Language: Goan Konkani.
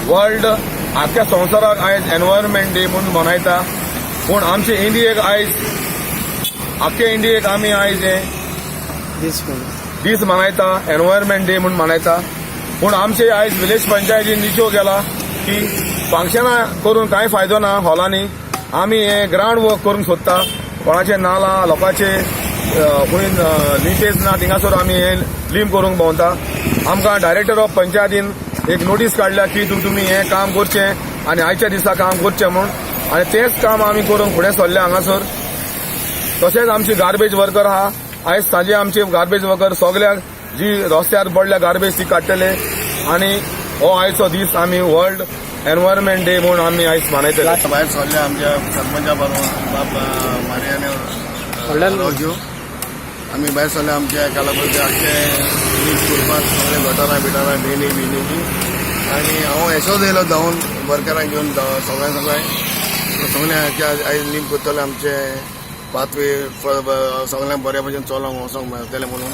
वर्ल्ड आख्ख्या संवसाराक आयज एनवायरमेंट डे म्हणून मनयता. पूण आमचे इंडियेक आयज, आख्खे इंडियेक आमी आयज हे दीस मनयता, एनवायरमेंट डे म्हणून मनयता. पूण आमचे आयज विलेज पंचायतीन निश्चेव केला की फंक्शनां करून कांय फायदो ना हॉलांनी, आमी हे ग्रावंड वर्क करूंक सोदता. कोणाचे नाला लोकांचे खंय लिकेज ना, थिंगासर आमी हे लिंप करूंक भोंवता. आमकां डायरेक्टर ऑफ पंचायतीन एक नोटीस काडल्या की तुमी हें काम करचें आनी आयच्या दिसा काम करचें म्हूण आनी तेंच काम आमी करूंक फुडें सरले हांगासर. तशेंच आमची गार्बेज वर्कर आहा. आयज सांजे आमचे गार्बेज वर्कर सगल्याक जी रस्त्यार पडल्या गार्बेज ती काडटले आनी हो आयचो दीस आमी वर्ल्ड एनवायरमेंट डे म्हणून आमी आयज मनयतले. भायर सरले आमच्या सरपंचा बरोबर, बाब मारियानो रोजू. आमी भायर सरले आमच्या कालापूरचे आख्खे नीट करपाक, सगळे गटारां बिटारां, ड्रेनी बिनीची. आनी हांव येसोच येयलो धांवन वर्करांक घेवन. सगळ्या सगळ्या सगळ्या आयज लीप करतले आमचे पाथवे, सगळ्यांक बऱ्या भशेन चलोंक वचोंक मेळटलें म्हणून.